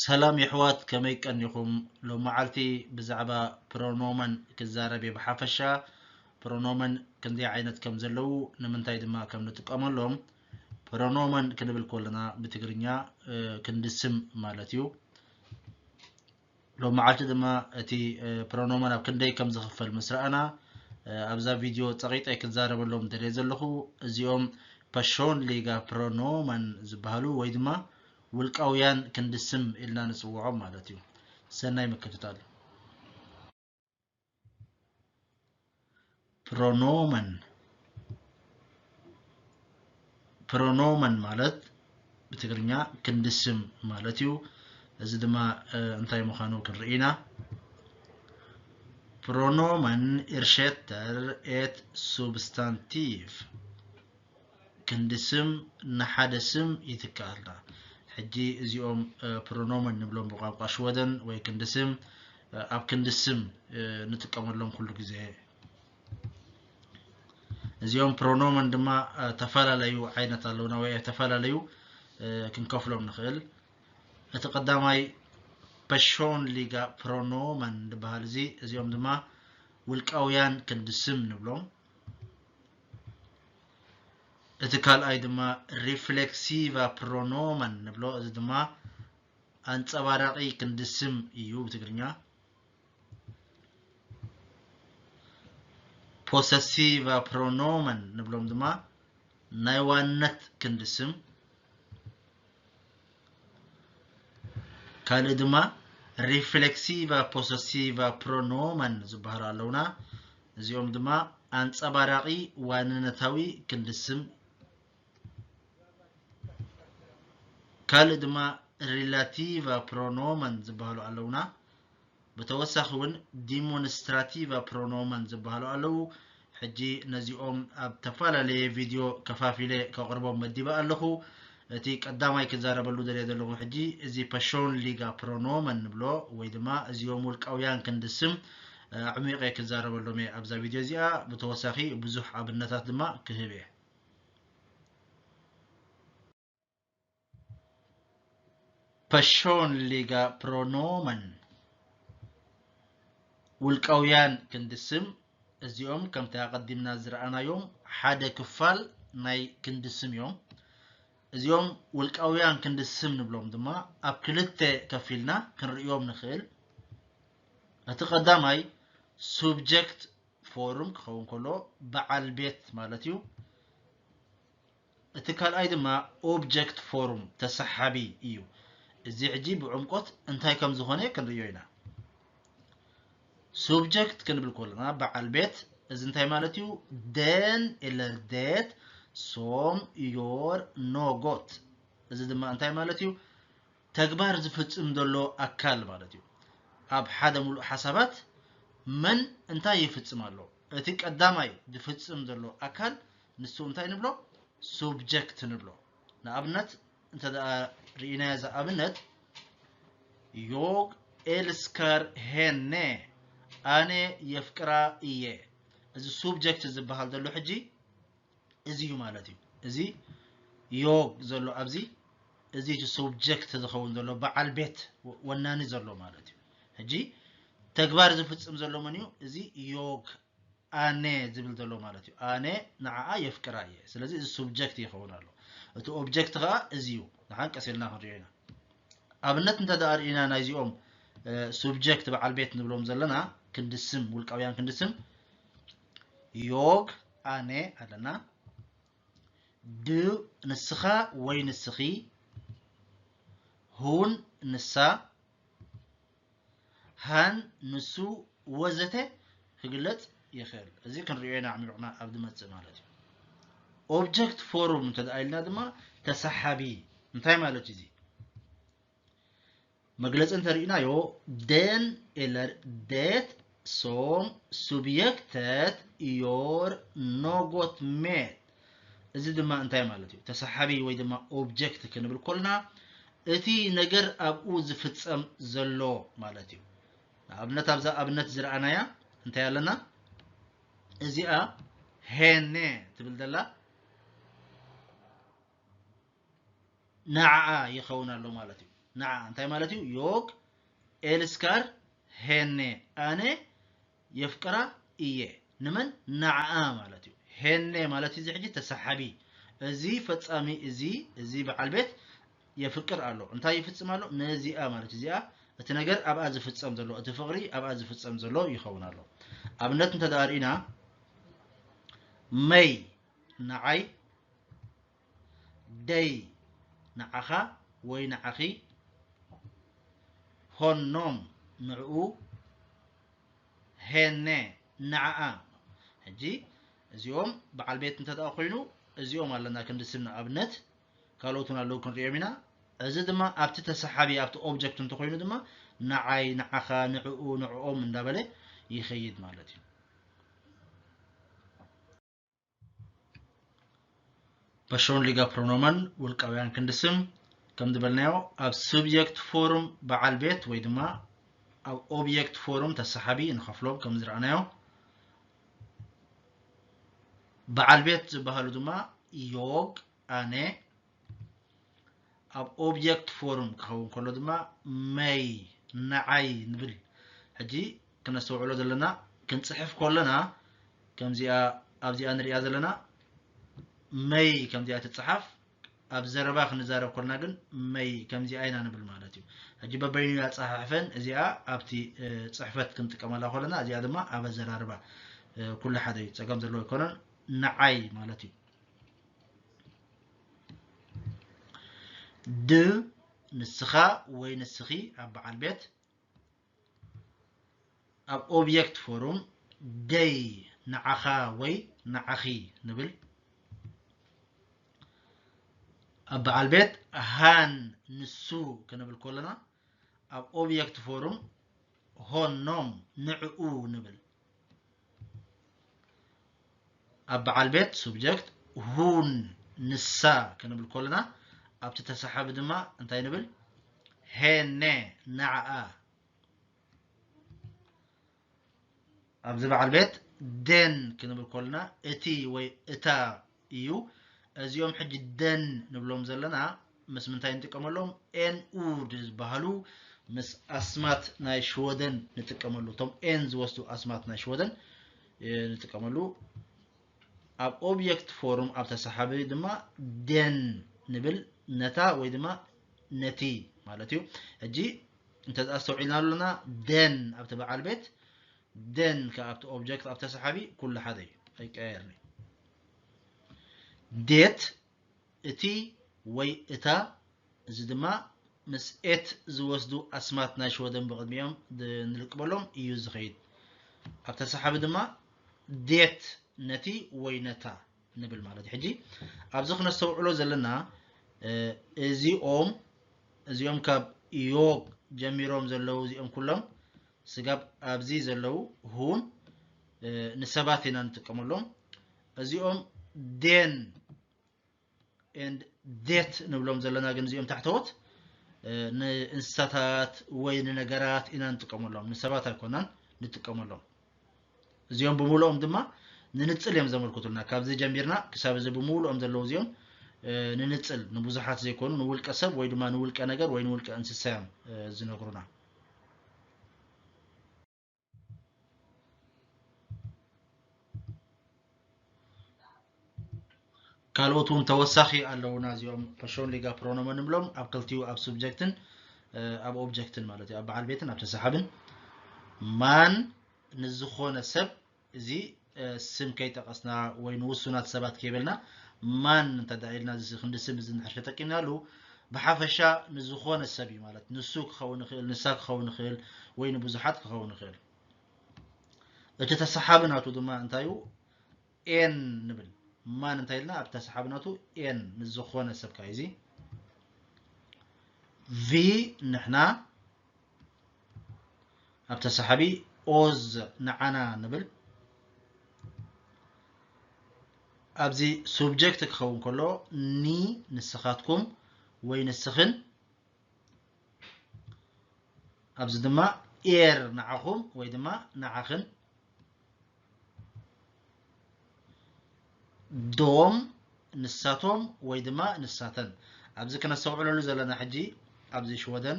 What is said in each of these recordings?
ሰላም የሕዋት፣ ከመይ ቀኒኹም? ሎመዓልቲ ብዛዕባ ፕሮኖመን ክዛረብ እየ። ብሓፈሻ ፕሮኖመን ክንደይ ዓይነት ከም ዘለዉ፣ ንምንታይ ድማ ከም ንጥቀመሎም፣ ፕሮኖመን ክንብል ከለና ብትግርኛ ክንዲ ስም ማለት እዩ። ሎመዓልቲ ድማ እቲ ፕሮኖመን ኣብ ክንደይ ከም ዝኽፈል ምስ ረኣና፣ ኣብዛ ቪድዮ ጸቒጠ ክዛረበሎም ደልየ ዘለኹ፣ እዚኦም ፐርሶንሊጋ ፕሮኖመን ዝበሃሉ ወይ ድማ ውልቃውያን ክንዲ ስም ኢልና ንጽውዖም ማለት እዩ። ሰናይ ምክትታል። ፕሮኖመን። ፕሮኖመን ማለት ብትግርኛ ክንዲ ስም ማለት እዩ። እዚ ድማ እንታይ ምዃኑ ክንርኢ ኢና። ፕሮኖመን ኢርሸተር ኤት ሱብስታንቲቭ። ክንዲ ስም ንሓደ ስም ይትክኣልና። ሕጂ እዚኦም ፕሮኖመን ንብሎም ብቋንቋ ሽወደን ወይ ክንዲ ስም ኣብ ክንዲ ስም ንጥቀመሎም ኩሉ ግዜ። እዚኦም ፕሮኖመን ድማ ተፈላለዩ ዓይነት ኣለውና ወይ ተፈላለዩ ክንከፍሎም ንኽእል። እቲ ቀዳማይ ፐርሶንሊጋ ፕሮኖመን ዝበሃል እዚ፣ እዚኦም ድማ ውልቃውያን ክንዲ ስም ንብሎም። እቲ ካልኣይ ድማ ሪፍሌክሲቫ ፕሮኖመን ንብሎ፣ እዚ ድማ ኣንጸባራቒ ክንዲ ስም እዩ ብትግርኛ። ፖሰሲቫ ፕሮኖመን ንብሎም ድማ ናይ ዋንነት ክንዲ ስም። ካልእ ድማ ሪፍሌክሲቫ ፖሰሲቫ ፕሮኖመን ዝበሃሉ ኣለውና። እዚኦም ድማ ኣንጸባራቒ ዋንነታዊ ክንዲ ስም። ካልእ ድማ ሪላቲቫ ፕሮኖመን ዝበሃሉ ኣለውና። ብተወሳኺ እውን ዲሞንስትራቲቫ ፕሮኖመን ዝበሃሉ ኣለዉ። ሕጂ ነዚኦም ኣብ ተፈላለየ ቪድዮ ከፋፊለ ከቕርቦም መዲበ ኣለኹ። እቲ ቀዳማይ ክዛረበሉ ደልየ ዘለኹ ሕጂ እዚ ፐርሶንሊጋ ፕሮኖመን ንብሎ ወይ ድማ እዚኦም ውልቃውያን ክንዲ ስም ኣዕሚቐ ክዛረበሎም እየ ኣብዛ ቪድዮ እዚኣ። ብተወሳኺ ብዙሕ ኣብነታት ድማ ክህብ እየ። ፐርሶንሊጋ ፕሮኖመን፣ ውልቃውያን ክንዲ ስም፣ እዚኦም ከምቲ ኣቐዲምና ዝረኣናዮም ሓደ ክፋል ናይ ክንዲ ስም እዮም። እዚኦም ውልቃውያን ክንዲ ስም ንብሎም ድማ ኣብ ክልተ ከፊልና ክንርእዮም ንኽእል። እቲ ቀዳማይ ሱብጀክት ፎርም ክኸውን ከሎ በዓል ቤት ማለት እዩ። እቲ ካልኣይ ድማ ኦብጀክት ፎርም ተሰሓቢ እዩ። እዚ ሕጂ ብዕምቆት እንታይ ከም ዝኾነ ክንርእዮ ኢና። ሱብጀክት ክንብል ከለና በዓል ቤት እዚ እንታይ ማለት እዩ? Den eller det som gör något። እዚ ድማ እንታይ ማለት እዩ? ተግባር ዝፍጽም ዘሎ ኣካል ማለት እዩ። ኣብ ሓደ ሙሉእ ሓሳባት መን እንታይ ይፍጽም ኣሎ? እቲ ቀዳማይ ዝፍጽም ዘሎ ኣካል ንሱ እንታይ ንብሎ? ሱብጀክት ንብሎ። ንኣብነት እንተ ደኣ ርኢናዮ እዛ ኣብነት፣ ዮግ ኤልስካር ሄነ፣ ኣነ የፍቅራ እየ። እዚ ሱብጀክት ዝበሃል ዘሎ ሕጂ እዚ እዩ ማለት እዩ። እዚ ዮግ ዘሎ ኣብዚ፣ እዚ እቲ ሱብጀክት ዝኸውን ዘሎ በዓል ቤት ወ- ወናኒ ዘሎ ማለት እዩ። ሕጂ ተግባር ዝፍጽም ዘሎ መን እዩ? እዚ ዮግ ኣነ ዝብል ዘሎ ማለት እዩ። ኣነ ንዓኣ የፍቅራ እየ። ስለዚ እዚ ሱብጀክት ይኸውን ኣሎ። እቲ ኦብጀክት ኸዓ እዚ እዩ። ንሓን ቀስ ኢልና ክንሪኦ ኢና። ኣብነት እንተ ደኣ ርኢና ናይዚኦም ሱብጀክት በዓል ቤት ንብሎም ዘለና ክንዲ ስም፣ ውልቃውያን ክንዲ ስም፣ ዮግ ኣነ ኣለና። ዱ ንስኻ ወይ ንስኺ፣ ሁን ንሳ፣ ሃን ንሱ፣ ወዘተ ክግለጽ ይኽእል። እዚ ክንሪኦ ኢና ኣዕሚቑና ኣብ ዝመጽእ ማለት እዩ። ኦብጀክት ፎርም እንተ ደኣ ኢልና ድማ ተሰሓቢ እንታይ ማለት እዩ? እዚ መግለጺ እንተሪእናዮ፣ den eller det som subjektet gör något med። እዚ ድማ እንታይ ማለት እዩ? ተሰሓቢ ወይ ድማ ኦብጀክት ክንብል ኮልና እቲ ነገር ኣብኡ ዝፍጸም ዘሎ ማለት እዩ። ንኣብነት ኣብዛ ኣብነት ዝረኣናያ እንታይ ኣለና? እዚኣ ሄነ ትብል ዘላ ንዓኣ ይኸውን ኣሎ ማለት እዩ። ንዓ እንታይ ማለት እዩ? ዮግ ኤልስካር ሄኔ ኣነ የፍቅራ እየ። ንመን? ንዓኣ ማለት እዩ። ሄኔ ማለት እዚ ሕጂ ተሰሓቢ፣ እዚ ፈጻሚ፣ እዚ እዚ በዓል ቤት የፍቅር ኣሎ። እንታይ ይፍጽም ኣሎ? ነዚኣ ማለት እዚኣ፣ እቲ ነገር ኣብኣ ዝፍጸም ዘሎ፣ እቲ ፍቕሪ ኣብኣ ዝፍጸም ዘሎ ይኸውን ኣሎ። ኣብነት እንተ ደኣ ርኢና፣ መይ ንዓይ፣ ደይ ንዓኻ ወይ ንዓኺ፣ ሆኖም ንዕኡ፣ ሄኔ ንዓኣ። ሕጂ እዚኦም በዓል ቤት እንተ ደኣ ኮይኑ፣ እዚኦም ኣለና ክንዲ ስም ንኣብነት፣ ካልኦት እውን ኣለዉ ክንሪኦም ኢና። እዚ ድማ ኣብቲ ተሰሓቢ ኣብቲ ኦብጀክት እንተኮይኑ ድማ ንዓይ፣ ንዓኻ፣ ንዕኡ፣ ንዕኦም እንዳበለ ይኸይድ ማለት እዩ። ፐርሾንሊጋ ፕሮኖመን ውልቃውያን ክንዲ ስም ከም ዝበልናዮ ኣብ ሱብጀክት ፎርም በዓል ቤት ወይ ድማ ኣብ ኦብጀክት ፎርም ተሰሓቢ ንኸፍሎም ከም ዝረኣናዮ በዓል ቤት ዝበሃሉ ድማ ዮግ ኣነ ኣብ ኦብጀክት ፎርም ክኸውን ከሎ ድማ መይ ንዓይ ንብል። ሕጂ ክነስተውዕሎ ዘለና ክንጽሕፍ ከለና ከምዚኣ ኣብዚኣ ንሪኣ ዘለና መይ ከምዚኣ ትጽሓፍ። ኣብ ዘረባ ክንዛረብ ከለና ግን መይ ከምዚኣ ኢና ንብል ማለት እዩ። ሕጂ በበይኑ ኣጸሓሕፈን እዚኣ ኣብቲ ጽሕፈት ክንጥቀመላ ከለና እዚኣ ድማ ኣብ ኣዘራርባ ኩሉ ሓደ እዩ። ጸገም ዘለዎ ኣይኮነን። ንዓይ ማለት እዩ። ድ ንስኻ ወይ ንስኺ ኣብ በዓል ቤት ኣብ ኦብጀክት ፎርም ደይ ንዓኻ ወይ ንዓኺ ንብል። ኣብ በዓል ቤት ሃን ንሱ ክንብል ከለና ኣብ ኦብጀክት ፎርም ሆኖም ንዕኡ ንብል። ኣብ በዓል ቤት ሱብጀክት ሁን ንሳ ክንብል ከለና ኣብቲ ተሰሓቢ ድማ እንታይ ንብል? ሄነ ንዓኣ። ኣብዚ በዓል ቤት ደን ክንብል ከለና እቲ ወይ እታ እዩ። እዚኦም ሕጂ ደን ንብሎም ዘለና ምስ ምንታይ ንጥቀመሎም? ኤን ኡድ ዝበሃሉ ምስ ኣስማት ናይ ሽወደን ንጥቀመሉ። እቶም ኤን ዝወስዱ ኣስማት ናይ ሽወደን ንጥቀመሉ። ኣብ ኦብጀክት ፎርም ኣብ ተሰሓቢ ድማ ደን ንብል ነታ ወይ ድማ ነቲ ማለት እዩ። ሕጂ እንተ ኣስተውዒልና ኣሎና ደን ኣብቲ በዓል ቤት ደን ከኣ ኣብቲ ኦብጀክት ኣብ ተሰሓቢ ኩሉ ሓደ እዩ፣ ኣይቀያየርን እዩ። ዴት እቲ ወይ እታ፣ እዚ ድማ ምስ ኤት ዝወስዱ ኣስማት ናይ ሽወደን ብቕድሚኦም ንልቅበሎም እዩ ዝኸይድ። ኣብ ተሰሓቢ ድማ ዴት ነቲ ወይ ነታ ንብል ማለት እዩ። ሕጂ ኣብዚ ክነስተውዕሎ ዘለና እዚኦም እዚኦም ካብ ዮግ ጀሚሮም ዘለዉ እዚኦም ኩሎም ስጋብ ኣብዚ ዘለዉ ሁን ንሰባት ኢና ንጥቀመሎም። እዚኦም ዴን ኤንድ ዴት ንብሎም ዘለና ግን እዚኦም ታሕተዎት ንእንስሳታት ወይ ንነገራት ኢና ንጥቀመሎም፣ ንሰባት ኣይኮናን ንጥቀመሎም። እዚኦም ብምሉኦም ድማ ንንጽል እዮም ዘመልክቱልና። ካብዚ ጀሚርና ክሳብ እዚ ብምሉኦም ዘለዉ እዚኦም ንንጽል፣ ንብዙሓት ዘይኮኑ፣ ንውልቀ ሰብ ወይ ድማ ንውልቀ ነገር ወይ ንውልቀ እንስሳ እዮም ዝነግሩና። ካልኦት እውን ተወሳኺ ኣለውና። እዚኦም ፐርሾንሊጋ ፕሮኖመን ንብሎም ኣብ ክልቲኡ ኣብ ሱብጀክትን ኣብ ኦብጀክትን ማለት እዩ፣ ኣብ በዓል ቤትን ኣብ ተሰሓብን። ማን ንዝኾነ ሰብ፣ እዚ ስም ከይጠቐስና ወይ ንውሱናት ሰባት ከይበልና ማን እንተ ደኣ ኢልና እዚ ክንዲ ስም እዚ እንድሕር ተጠቂምናሉ ብሓፈሻ ንዝኾነ ሰብ እዩ ማለት ንሱ ክኸውን ይኽእል፣ ንሳ ክኸውን ይኽእል ወይ ንብዙሓት ክኸውን ይኽእል። እቲ ተሰሓቢ ናቱ ድማ እንታይ እዩ? ኤን ንብል። ማን እንታይ ኢልና ኣብ ተሰሓቢ ናቱ ኤን ንዝኾነ ሰብ ከኣ እዚ ቪ ንሕና ኣብ ተሰሓቢ ኦዝ ንዓና ንብል። ኣብዚ ሱብጀክት ክኸውን ከሎ ኒ ንስኻትኩም ወይ ንስኽን፣ ኣብዚ ድማ ኤር ንዓኹም ወይ ድማ ንዓኽን። ዶም ንሳቶም ወይ ድማ ንሳተን። ኣብዚ ክነስተውዕለሉ ዘለና ሕጂ ኣብዚ ሽወደን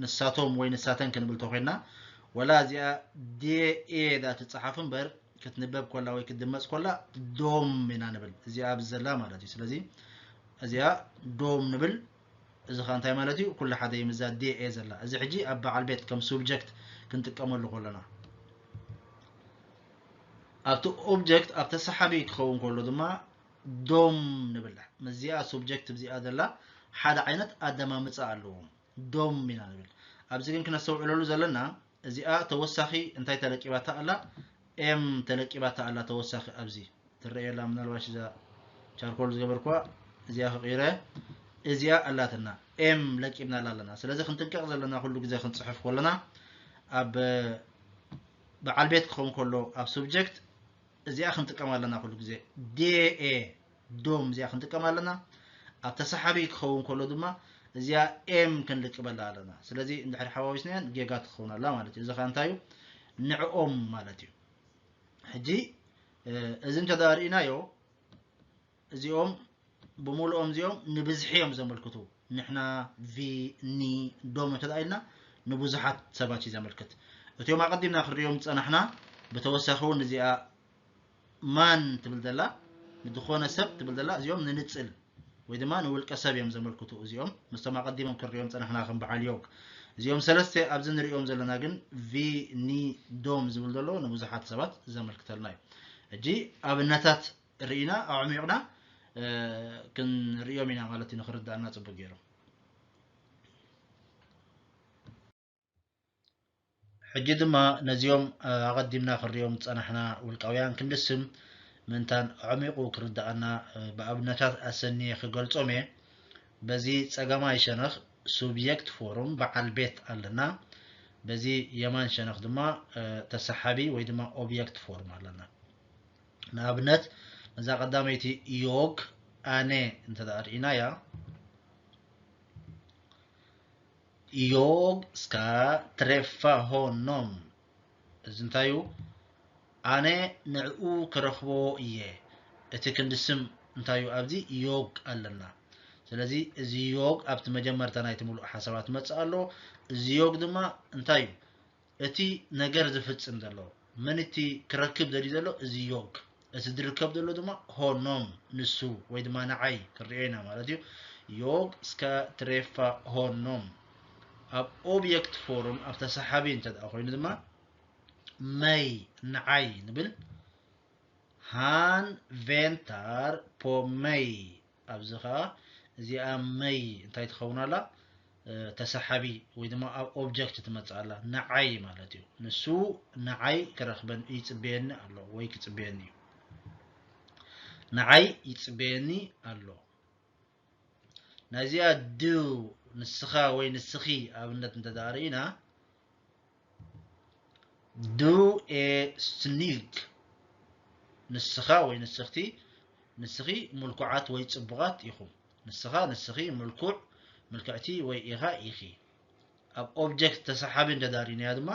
ንሳቶም ወይ ንሳተን ክንብል ተኮይና፣ ወላ እዚኣ ዴ ኤ ዳ ትጸሓፍ እምበር ክትንበብ ኮላ ወይ ክትድመጽ ኮላ ዶም ኢና ንብል፣ እዚኣ ኣብዚ ዘላ ማለት እዩ። ስለዚ እዚኣ ዶም ንብል። እዚ ኸ እንታይ ማለት እዩ? ኩሉ ሓደ እዩ ምስዛ ዴ ኤ ዘላ። እዚ ሕጂ ኣብ በዓል ቤት ከም ሱብጀክት ክንጥቀመሉ ከለና፣ ኣብቲ ኦብጀክት ኣብ ተሰሓቢ ክኸውን ከሎ ድማ ዶም ንብል። ምስዚኣ ሱብጀክት እዚኣ ዘላ ሓደ ዓይነት ኣደማምፃ ኣለዎም። ዶም ኢና ንብል። ኣብዚ ግን ክነስተውዕለሉ ዘለና፣ እዚኣ ተወሳኺ እንታይ ተለቂባታ ኣላ? ኤም ተለቂባታ ኣላ። ተወሳኺ ኣብዚ ትረኣየላ፣ ምናልባሽ እዛ ቻርኮል ዝገበርኳ እዚኣ ክቕይረ፣ እዚኣ ኣላትና፣ ኤም ለቂብናላ ኣለና። ስለዚ ክንጥንቀቕ ዘለና፣ ኩሉ ግዜ ክንፅሕፍ ከለና ኣብ በዓል ቤት ክኸውን ከሎ ኣብ ሱብጀክት እዚኣ ክንጥቀም ኣለና። ኩሉ ግዜ ዴ ኤ ዶም እዚኣ ክንጥቀም ኣለና። ኣብ ተሰሓቢ ክኸውን ከሎ ድማ እዚኣ ኤም ክንልቅበላ ኣለና። ስለዚ እንድሕር ሓዋዊስናያን ጌጋ ትኸውን ኣላ ማለት እዩ። እዚ ኸ እንታይ እዩ? ንዕኦም ማለት እዩ። ሕጂ፣ እ፣ እዚ እንተ ደኣ ርኢናዮ፣ እዚኦም ብምሉኦም እዚኦም ንብዝሒ እዮም ዘመልክቱ። ንሕና፣ ቪ፣ ኒ፣ ዶም እንተ ደኣ ኢልና ንብዙሓት ሰባት እዩ ዘመልክት። እቲኦም ኣቐዲምና ክንሪኦም ዝጸናሕና፣ ብተወሳኺ እውን እዚኣ ማን ትብል ዘላ፣ ንዝኾነ ሰብ ትብል ዘላ፣ እዚኦም ንንጽል ወይ ድማ ንውልቀ ሰብ እዮም ዘመልክቱ። እዚኦም ምስቶም ኣቐዲሞም ክንሪኦም ጸናሕና ከም በዓል ዮግ። እዚኦም ሰለስተ ኣብዚ ንሪኦም ዘለና ግን ቪ፣ ኒ፣ ዶም ዝብል ዘሎ ንብዙሓት ሰባት ዘመልክተልና እዩ። ሕጂ ኣብነታት ርኢና ኣዕሚቕና፣ እ፣ ክንሪኦም ኢና ማለት እዩ፣ ንኽርዳእና ጽቡቅ ገይሩ። ሕጂ ድማ ነዚኦም፣ እ፣ ኣቐዲምና ክንሪኦም ዝጸናሕና ውልቃውያን ክንዲ ስም ምእንታን ኣዕሚቑ ክርዳኣና፣ እ፣ ብኣብነታት ኣሰንየ ክገልጾም እየ። በዚ ጸጋማይ ሸነኽ ሱብየክት ፎርም በዓል ቤት ኣለና። በዚ የማን ሸነኽ ድማ፣ እ፣ ተሰሓቢ ወይ ድማ ኦብየክት ፎርም ኣለና። ንኣብነት፣ ነዛ ቀዳመይቲ ዮግ ኣነ እንተ ደኣ ርኢናያ፣ ዮግ ስካ ትሬፋ ሆኖም። እዚ እንታይ እዩ? ኣነ ንዕኡ ክረኽቦ እየ። እቲ ክንዲ ስም እንታይ እዩ? ኣብዚ ዮግ ኣለና። ስለዚ እዚ ዮግ ኣብቲ መጀመርታ ናይቲ ምሉእ ሓሳባት መጽእ ኣሎ። እዚ ዮግ ድማ እንታይ እዩ? እቲ ነገር ዝፍጽም ዘሎ፣ መን እቲ ክረክብ ደልዩ ዘሎ? እዚ ዮግ። እቲ ዝርከብ ዘሎ ድማ ሆኖም፣ ንሱ ወይ ድማ ንዓይ ክንሪኦ ኢና ማለት እዩ። ዮግ ስካ ትሬፋ ሆኖም። ኣብ ኦብየክት ፎርም፣ ኣብ ተሰሓቢ እንተ ደኣ ኮይኑ ድማ መይ፣ ንዓይ ንብል። ሃን ቬንታር ፖ መይ። ኣብዚ ኸኣ እዚኣ መይ እንታይ ትኸውን ኣላ? እ፣ ተሰሓቢ ወይ ድማ ኣብ ኦብጀክት ትመጽእ ኣላ። ንዓይ ማለት እዩ። ንሱ ንዓይ ክረኽበን ይጽበየኒ ኣሎ ወይ ክጽበየኒ እዩ። ንዓይ ይጽበየኒ ኣሎ። ናይዚኣ ዱ ንስኻ ወይ ንስኺ ኣብነት እንተ ደኣ ርኢና፣ ዱ ኤ ስኒግ፣ ንስኻ ወይ ንስኽቲ፣ ንስኺ ምልኩዓት ወይ ጽቡቓት ኢኹም። ንስኻ፣ ንስኺ ምልኩዕ፣ ምልክዕቲ ወይ ኢኻ፣ ኢኺ። ኣብ ኦብጀክት ተሰሓቢ እንተ ደኣ ርኢናያ ድማ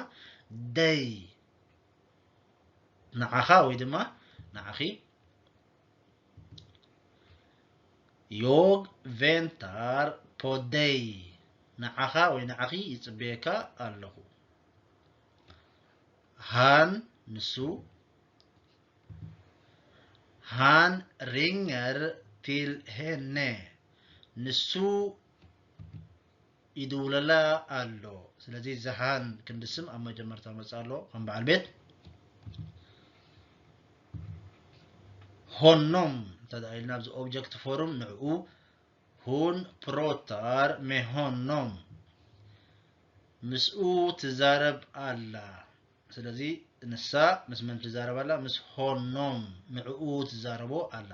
ደይ፣ ንዓኻ ወይ ድማ ንዓኺ። ዮግ ቬንታር ፖ ደይ፣ ንዓኻ ወይ ንዓኺ ይጽበየካ ኣለኹ። ሃን፣ ንሱ። ሃን ሪንገር ቲል ሄነ፣ ንሱ ይድውለላ ኣሎ። ስለዚ እዚ ሃን ክንዲ ስም ኣብ መጀመርታ መጽእ ኣሎ ከም በዓል ቤት። ሆኖም እንተ ደኣ ኢልና ኣብዚ ኦብጀክት ፎርም ንዕኡ፣ ሁን ፕሮታር ሜ ሆኖም፣ ምስኡ ትዛረብ ኣላ። ስለዚ ንሳ ምስ መን ትዛረብ ኣላ? ምስ ሆኖም፣ ንዕኡ ትዛረቦ ኣላ።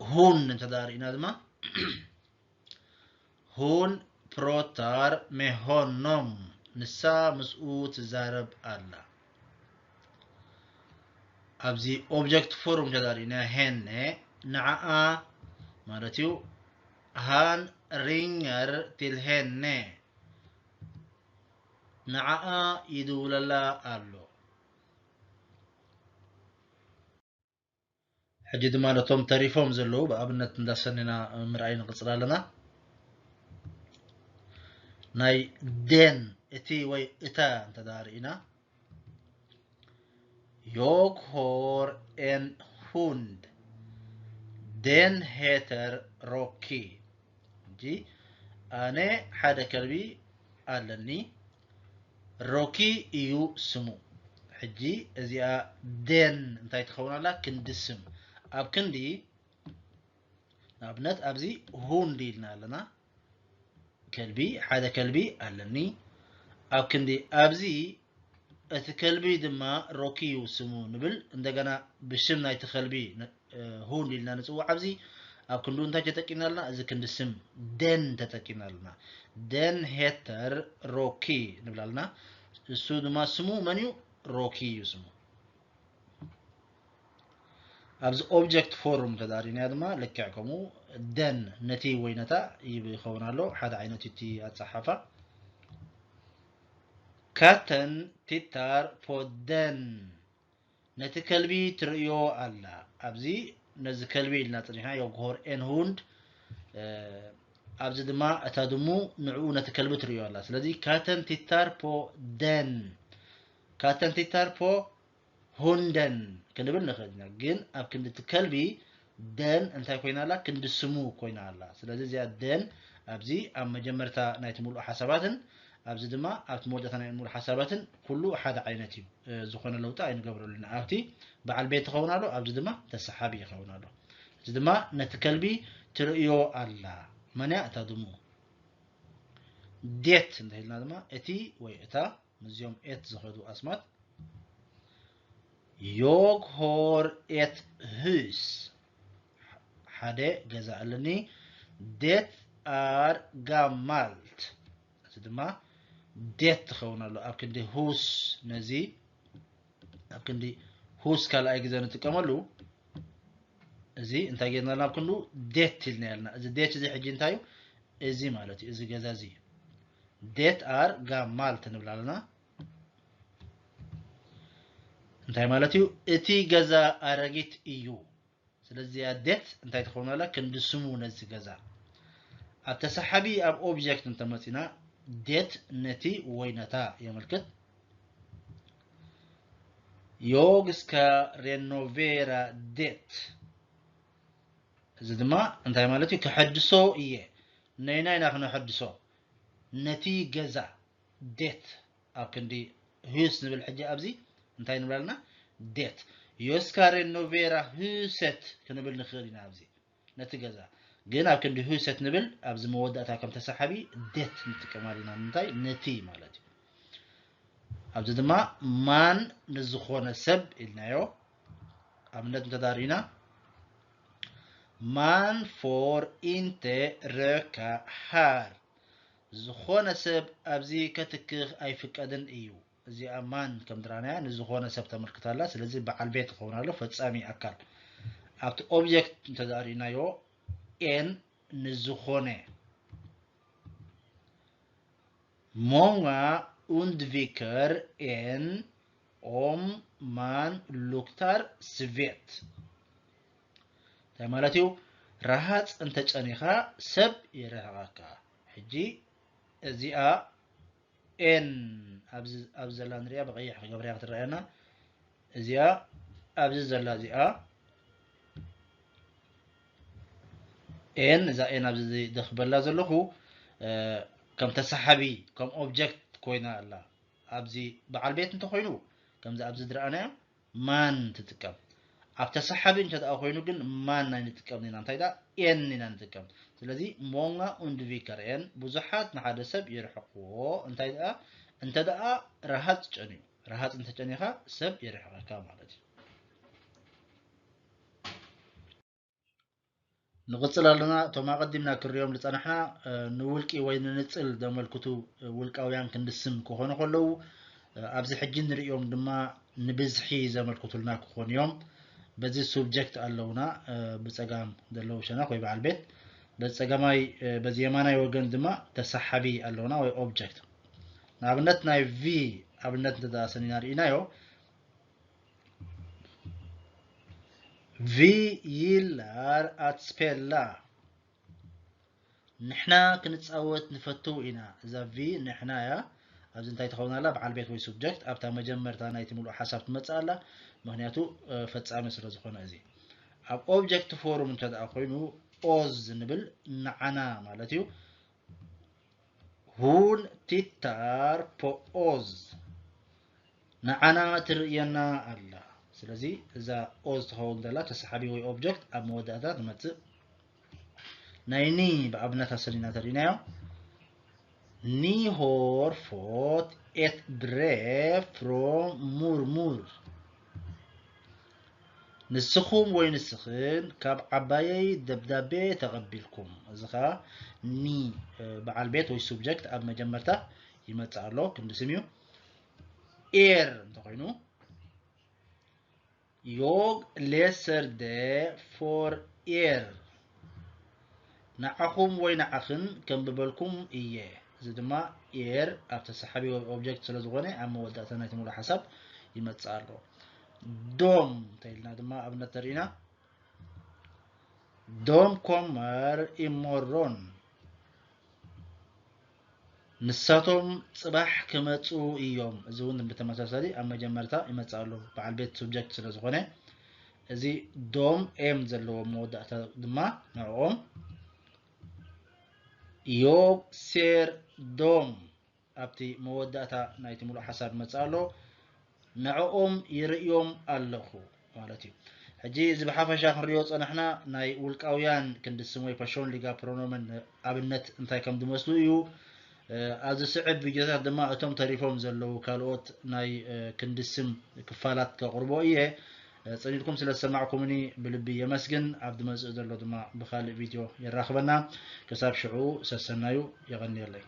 ሁን እንተ ደኣ ርኢና ድማ፣ ሁን ፕሮታር ሜ ሆኖም፣ ንሳ ምስኡ ትዛረብ ኣላ። ኣብዚ ኦብጀክት ፎርም እንተ ደኣ ርኢና ሄነ፣ ንዓኣ ማለት እዩ። ሃን ሪንገር ቲል ሄነ፣ ንዓኣ ይድውለላ ኣሎ። ሕጂ ድማ ነቶም ተሪፎም ዘለዉ ብኣብነት እንዳሰኒና ምርኣይ ንቕጽል ኣለና። ናይ den እቲ ወይ እታ እንተ ደኣ ርኢና፣ Jag har en hund. Den heter Rocky. ሕጂ ኣነ ሓደ ከልቢ ኣለኒ፣ ሮኪ እዩ ስሙ። ሕጂ እዚኣ den እንታይ ትኸውን ኣላ? ክንዲ ስም። ኣብ ክንዲ ንኣብነት ኣብዚ hund ኢልና ኣለና፣ ከልቢ፣ ሓደ ከልቢ ኣለኒ። ኣብ ክንዲ ኣብዚ እቲ ከልቢ ድማ ሮኪ እዩ ስሙ ንብል። እንደገና ብሽም ናይቲ ከልቢ hund ኢልና ንጽውዕ። ኣብዚ ኣብ ክንዱ እንታይ ተጠቂምና ኣለና? እዚ ክንዲ ስም den ተጠቂምና ኣለና። Den heter Rocky ንብል ኣለና። እሱ ድማ ስሙ መን እዩ? ሮኪ እዩ ስሙ። ኣብዚ object form ተዳሪናያ ድማ ልክዕ ከምኡ den ነቲ ወይ ነታ ይኸውን ኣሎ። ሓደ ዓይነት እቲ ኣጸሓፋ። Katten tittar på den። ነቲ ከልቢ ትርእዮ ኣላ። ኣብዚ ነዚ ከልቢ ኢልና ጽኒሕና፣ jag har en hund። ኣብዚ ድማ እታ ድሙ ንዕኡ ነቲ ከልቢ ትርእዮ ኣላ። ስለዚ katten tittar på den። Katten tittar på hunden ክንብል ንኽእል ኢና። ግን ኣብ ክንዲ እቲ ከልቢ den እንታይ ኮይና ኣላ? ክንዲ ስሙ ኮይና ኣላ። ስለዚ እዚኣ den ኣብዚ ኣብ መጀመርታ ናይቲ ምሉእ ሓሳባትን ኣብዚ ድማ ኣብቲ መወዳእታ ናይ ምሉእ ሓሳባትን ኩሉ ሓደ ዓይነት እዩ። ዝኾነ ለውጢ ኣይንገብረሉን። ኣብቲ በዓል ቤት ይኸውን ኣሎ፣ ኣብዚ ድማ ተሰሓቢ ይኸውን ኣሎ። እዚ ድማ ነቲ ከልቢ ትርእዮ ኣላ። መን እያ እታ ድሙ? Det እንተ ኢልና ድማ እቲ ወይ እታ ምስዚኦም et ዝኸዱ ኣስማት። Jag har ett hus። ሓደ ገዛ ኣለኒ። Det är gammalt። እዚ ድማ det ትኸውን ኣሎ። ኣብ ክንዲ hus ነዚ ኣብ ክንዲ hus ካልኣይ ግዜ ንጥቀመሉ። እዚ እንታይ ጌርና ኣለና? ኣብ ክንዱ det ኢልና ኣለና። እዚ det እዚ ሕጂ እንታይ እዩ? እዚ ማለት እዩ። እዚ ገዛ እዚ det är gammalt ንብል ኣለና። እንታይ ማለት እዩ? እቲ ገዛ ኣረጊት እዩ። ስለዚ እዚኣ det እንታይ ትኸውን ኣላ? ክንዲ ስሙ ነዚ ገዛ። ኣብ ተሰሓቢ ኣብ object እንተመጺና det ነቲ ወይ ነታ የመልክት። Jag ska renovera det። እዚ ድማ እንታይ ማለት እዩ? ክሐድሶ እየ። ነይናይ ኢና ክነሐድሶ። ነቲ ገዛ det ኣብ ክንዲ hus ንብል ሕጂ ኣብዚ እንታይ ንብል ኣለና? Det። Jag ska renovera huset ክንብል ንኽእል ኢና ኣብዚ ነቲ ገዛ። ግን ኣብ ክንዲ huset ንብል ኣብዚ መወዳእታ ከም ተሰሓቢ det ንጥቀም ኣለና። ንምንታይ? ነቲ ማለት እዩ። ኣብዚ ድማ man ንዝኾነ ሰብ ኢልናዮ። ኣብነት እንተዳሪና man får inte röka här። ዝኾነ ሰብ ኣብዚ ከትክኽ ኣይፍቀድን እዩ። እዚኣ man ከም ዝረኣናያ ንዝኾነ ሰብ ተመልክት ኣላ። ስለዚ በዓል ቤት ክኸውን ኣሎ፣ ፈጻሚ ኣካል። ኣብቲ object እንተዳሪናዮ en ንዝኾነ Många undviker en om man luktar svett. እንታይ ማለት እዩ? ረሃጽ እንተጨኒኻ ሰብ ይርሕቐካ። ሕጂ እዚኣ en ኣብዚ ኣብዚ ዘላ ንሪኣ ብቐይሕ ክገብርያ ክትረኣየና። እዚኣ ኣብዚ ዘላ እዚኣ en እዛ en ኣብዚ ደኽበላ ዘለኹ ከም ተሳሓቢ ከም object ኮይና ኣላ። ኣብዚ በዓል ቤት እንተኾይኑ ከምዚ ኣብዚ ዝረኣናዮ man ትጥቀም። ኣብ ተሳሓቢ እንተ ደኣ ኮይኑ ግን man ኣይንጥቀምን ኢና። እንታይ ደኣ en ኢና ንጥቀም። ስለዚ många undviker en ብዙሓት ንሓደ ሰብ ይርሕቕዎ። እንታይ ደኣ እንተ ደኣ ረሃጽ ጨንዩ። ረሃጽ እንተጨኒኻ ሰብ ይርሕቐካ ማለት እዩ። ንቕጽል ኣለና። እቶም ኣቐዲምና ክንሪኦም ዝጸናሕና ንውልቂ ወይ ንንጽል ዘመልክቱ ውልቃውያን ክንዲ ስም ክኾኑ ከለዉ፣ ኣብዚ ሕጂ ንርእዮም ድማ ንብዝሒ ዘመልክቱልና ክኾኑ እዮም። በዚ subject ኣለውና፣ ብጸጋም ዘለዉ ሸነኽ ወይ በዓል ቤት፣ በዚ ጸጋማይ በዚ የማናይ ወገን ድማ ተሳሓቢ ኣለውና ወይ object። ንኣብነት ናይ vi ኣብነት እንተ ሰኒና ርኢናዮ፣ Vi gillar att spela. ንሕና ክንጻወት ንፈቱ ኢና። እዛ vi ንሕና እያ። ኣብዚ እንታይ ትኸውን ኣላ? በዓል ቤት ወይ subject ኣብታ መጀመርታ ናይቲ ምሉእ ሓሳብ ትመጽእ ኣላ። ምኽንያቱ ፈጻሚ ስለ ዝኾነ። እዚ ኣብ object form እንተ ደኣ ኮይኑ oss ንብል ንዓና ማለት እዩ። Hon tittar på oss. ንዓና ትርእየና ኣላ። ስለዚ እዛ oss ትኸውን ዘላ ተሰሓቢ ወይ object ኣብ መወዳእታ ትመጽእ። ናይ ni ብኣብነት ኣሰሊና ተሪእናዮ። Ni har fått ett brev från mormor. ንስኹም ወይ ንስኽን ካብ ዓባየይ ደብዳቤ ተቐቢልኩም። እዚ ኸኣ ni በዓል ቤት ወይ subject ኣብ መጀመርታ ይመጽእ ኣሎ፣ ክንዲ ስም እዩ። Er እንተኾይኑ Jag läser det för er. ንዓኹም ወይ ንዓኽን ከንብበልኩም እየ። እዚ ድማ er ኣብ ተሰሓቢ object ስለ ዝኾነ ኣብ መወዳእታ ናይቲ ምሉእ ሓሳብ ይመጽእ ኣሎ። De እንተኢልና ድማ ኣብነት ተሪእና De kommer imorgon. ንሳቶም ጽባሕ ክመጹ እዮም። እዚ እውን ብተመሳሳሊ ኣብ መጀመርታ ይመጽእ ኣሎ፣ በዓል ቤት subject ስለ ዝኾነ። እዚ de em ዘለዎ መወዳእታ ድማ ንዕኦም። Jag ser dem ኣብቲ መወዳእታ ናይቲ ምሉእ ሓሳብ ይመጽእ ኣሎ። ንዕኦም ይርእዮም ኣለኹ ማለት እዩ። ሕጂ እዚ ብሓፈሻ ክንሪኦ ጸናሕና ናይ ውልቃውያን ክንዲ ስም ወይ personliga pronomen ኣብነት እንታይ ከም ዝመስሉ እዩ። ኣብዚ ስዕብ ቪድዮታት ድማ እቶም ተሪፎም ዘለዉ ካልኦት ናይ ክንዲ ስም ክፋላት ከቕርቦ እየ። ጽን ኢልኩም ስለ ዝሰማዕኩምኒ ብልቢ የመስግን። ኣብ ዝመጽእ ዘሎ ድማ ብኻልእ ቪድዮ የራኽበና። ክሳብ ሽዑ ሰሰናዩ፣ የቐንየለይ።